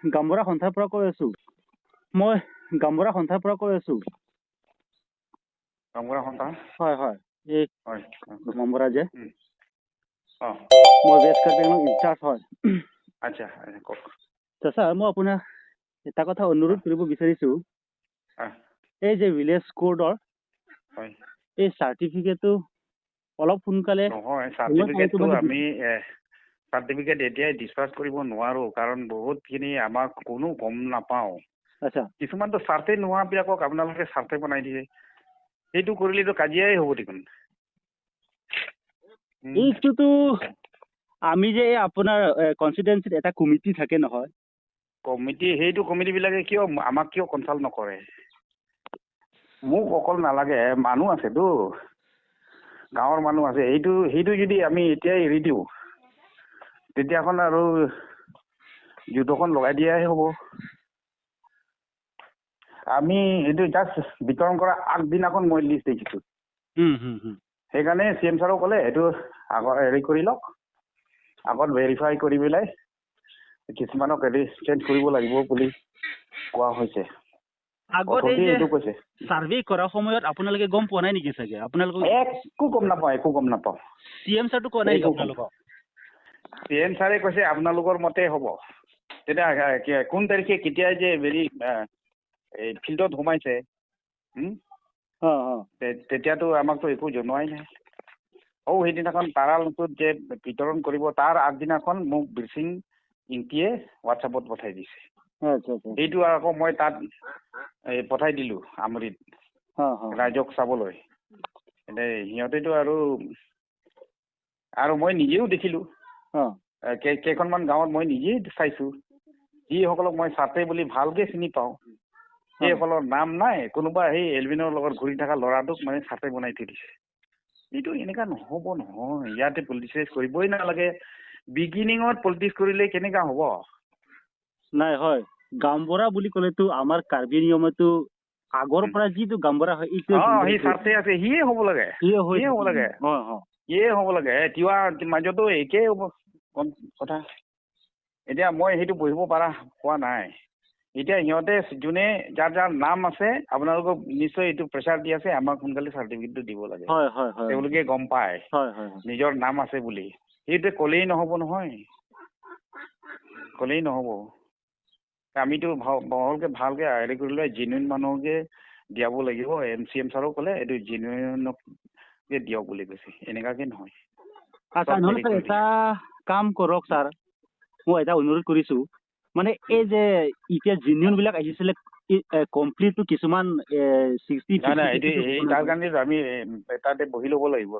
গামবুঢ়া সন্থাৰ পৰা কৈ আছো। মই গামবুঢ়া সন্থাৰ পৰা কৈ আছো। গামবুঢ়া সন্থা? হয় হয়, এই হয় গামবুঢ়া যে। অঁ, মই ৱেষ্ট কাৰ্বি আংলং ইনচাৰ্জ হয়। আচ্ছা, কওক। ছাৰ, মই আপোনাক এটা কথা অনুৰোধ কৰিব বিচাৰিছো। এই যে ভিলেজ কোডৰ হয়, এই চাৰ্টিফিকেটটো অলপ সোনকালে। নহয়, চাৰ্টিফিকেটটো আমি চাৰ্টিফিকেট এতিয়াই ডিছপাছ কৰিব নোৱাৰোঁ, কাৰণ বহুতখিনি আমাক কোনো গম নাপাওঁ। আচ্ছা। কিছুমানতো চাৰ্টে নোহোৱাবিলাকক আপোনালোকে চাৰ্টে বনাই দিয়ে, সেইটো কৰিলেতো কাজিয়াই হ'ব দেখোন। এইটোতো আমি যে আপোনাৰ কনষ্টিটুৱেঞ্চিত এটা কমিটি থাকে নহয়। কমিটি, সেইটো কমিটিবিলাকে কিয় আমাক কিয় কনচাল্ট নকৰে? মোক অকল নালাগে, মানুহ আছেতো, গাঁৱৰ মানুহ আছে। সেইটো যদি আমি এতিয়াই এৰি দিওঁ, তেতিয়াখন আৰু যুদ্ধখন লগাই দিয়াই হ'ব। আমি এইটো জাষ্ট বিতৰণ কৰা আগদিনাখন মই লিষ্ট দেখিছোঁ। সেইকাৰণে চি এম ছাৰক ক'লে এইটো আগত হেৰি কৰি লওক, আগত ভেৰিফাই কৰি পেলাই কিছুমানক হেৰি চেঞ্জ কৰিব লাগিব বুলি কোৱা হৈছে। আগত এই যে কৈছে চাৰ্ভে কৰাৰ সময়ত আপোনালোকে গম পোৱা নাই নেকি চাগে? আপোনালোকক একো গম নাপাওঁ, একো গম নাপাওঁ। চি এম ছাৰটো কোৱা নাই নেকি আপোনালোকক? চি এম ছাৰে কৈছে আপোনালোকৰ মতে হ'ব। তেতিয়া কোন তাৰিখে কেতিয়া যে হেৰি এই ফিল্ডত সোমাইছে, তেতিয়াতো আমাকতো একো জনোৱাই নাই। সেইদিনাখন তাৰালটোত যে বিতৰণ কৰিব, তাৰ আগদিনাখন মোক বিৰচিং ইংতিয়ে হোৱাটছএপত পঠাই দিছে। সেইটো আকৌ মই তাত এই পঠাই দিলোঁ আমৰিত ৰাইজক চাবলৈ। এতিয়া সিহঁতেতো আৰু মই নিজেও দেখিলোঁ, কেইখনমান গাঁৱত মই নিজেই চাইছোঁ, যিসকলক মই চাতে বুলি ভালকৈ চিনি পাওঁ সেইসকলৰ নাম নাই, কোনোবা সেই এলভিনৰ লগত ঘূৰি থকা ল'ৰাটোক মানে চাতে বনাই থৈ দিছে। এইটো এনেকুৱা নহ'ব নহয়, ইয়াতে পলিটিচাইজ কৰিবই নালাগে। বিগিনিঙত পলিটিক্স কৰিলে কেনেকুৱা হ'ব? নাই হয়, গামবুঢ়া বুলি ক'লেতো আমাৰ কাৰ্বি নিয়মতো আগৰ পৰা যিটো গামবুঢ়া হয়, সি চাতে আছে, সিয়ে হ'ব লাগে, সিয়ে হ'ব লাগে, সিয়ে হ'ব লাগে। তিৱা মাজতো একেই হ'ব কথা। এতিয়া মই সেইটো বহিব পৰা হোৱা নাই। এতিয়া সিহঁতে যোনে যাৰ যাৰ নাম আছে, আপোনালোকক নিশ্চয় এইটো প্ৰেছাৰ দি আছে, আমাক সোনকালে চাৰ্টিফিকেটটো দিব লাগে। তেওঁলোকে গম পায় নিজৰ নাম আছে বুলি। সেইটো ক'লেই নহ'ব নহয়, ক'লেই নহ'ব। আমিতো বহলকে ভালকে হেৰি কৰি লৈ জেনুইন মানুহকে দিয়াব লাগিব। এম চি এম ছাৰক ক'লে এইটো জেনুইনকে দিয়ক বুলি কৈছে, এনেকুৱাকে নহয়। আচ্ছা, নহ'লে ছাৰ এটা কাম কৰক ছাৰ, মই এটা অনুৰোধ কৰিছোঁ। মানে এই যে এতিয়া জেনুইন বিলাক আহিছিলে, কমপ্লিটটো কিছুমান 60 নাই নাই, এইটো তাৰ কাৰণে আমি তাতে বহি ল'ব লাগিব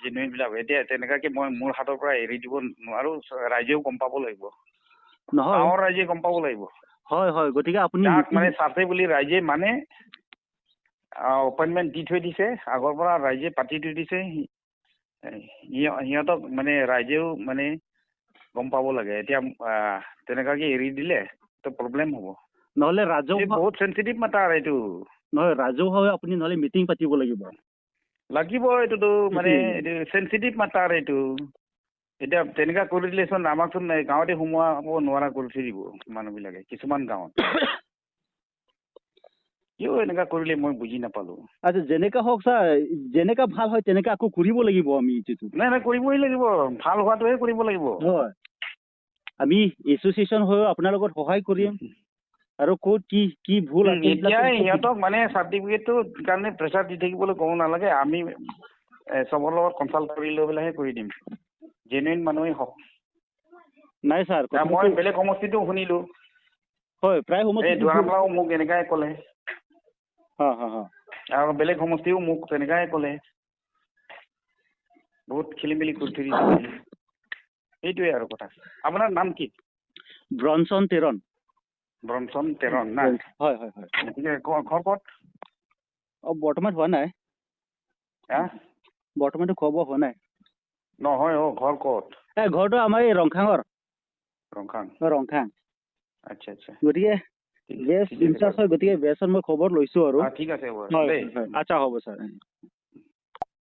জেনুইন বিলাক। এতিয়া তেনেকুৱাকে মই মোৰ হাতৰ পৰা এৰি দিব নোৱাৰো, ৰাইজেও গম পাব লাগিব। নহয়, গাঁৱৰ ৰাইজে গম পাব লাগিব। হয় হয়, গতিকে আপুনি মানে চাতে বুলি ৰাইজে মানে এপইণ্টমেণ্ট দি থৈ দিছে, আগৰ পৰা ৰাইজে পাতি থৈ দিছে, সিহঁতক মানে ৰাইজেও মানে গম পাব লাগে। এতিয়া তেনেকুৱাকে এৰি দিলে তো প্ৰব্লেম হ'ব। নহ'লে ৰাজহুৱা বহুত চেঞ্চিটিভ মেটাৰ এইটো। নহয়, ৰাজহুৱাভাৱে আপুনি নহ'লে মিটিং পাতিব লাগিব। লাগিব, এইটোতো মানে এইটো চেঞ্চিটিভ মেটাৰ এইটো। এতিয়া তেনেকুৱা কৰি দিলেচোন আমাকচোন গাঁৱতে সোমোৱাব নোৱাৰা কৰি থৈ দিব মানুহবিলাকে কিছুমান গাঁৱত। কিয় এনেকুৱা কৰিলে মই বুজি নাপালোঁ। আচ্ছা, যেনেকা হওক ছাৰ, যেনেকা ভাল হয় তেনেকা আকৌ কৰিব লাগিব আমি এইটো। নাই নাই, কৰিবই লাগিব, ভাল হোৱাটোহে কৰিব লাগিব। হয়, আমি এছ'চিয়েশ্যন হৈও আপোনাৰ লগত সহায় কৰিম। আৰু ক'ত কি কি ভুল আছে এতিয়া সিহঁতক মানে চাৰ্টিফিকেটটোৰ কাৰণে প্ৰেছাৰ দি থাকিবলৈ ক'ব নালাগে। আমি চবৰ লগত কনচাল্ট কৰি লৈ পেলাইহে কৰি দিম, জেনুইন মানুহেই হওক। নাই ছাৰ, মই বেলেগ সমষ্টিতো শুনিলোঁ। হয়, প্ৰায় সমষ্টি এই দুৱাৰমলাও মোক এনেকাই ক'লে, আৰু বেলেগ সমষ্টিও মোক তেনেকাই ক'লে। বহুত খেলি মেলি কৰি থৈ দিছে। সেইটোৱে আৰু কথা। আপোনাৰ নাম কি? ব্ৰনচন তেৰণ। ব্ৰনচন তেৰণ না? হয় হয় হয়। ঘৰ ক'ত? অঁ, বৰ্তমান হোৱা নাই। বৰ্তমানতো খোৱা বোৱা হোৱা নাই। নহয়, অ, ঘৰ ক'ত? এই ঘৰটো আমাৰ এই ৰংখাঙৰ। ৰংখাং? ৰংখাং। আচ্ছা আচ্ছা। গতিকে বেছ ইনচাৰ্জ হয়, গতিকে বেছত মই খবৰ লৈছোঁ আৰু। ঠিক আছে, আচ্ছা হ'ব ছাৰ।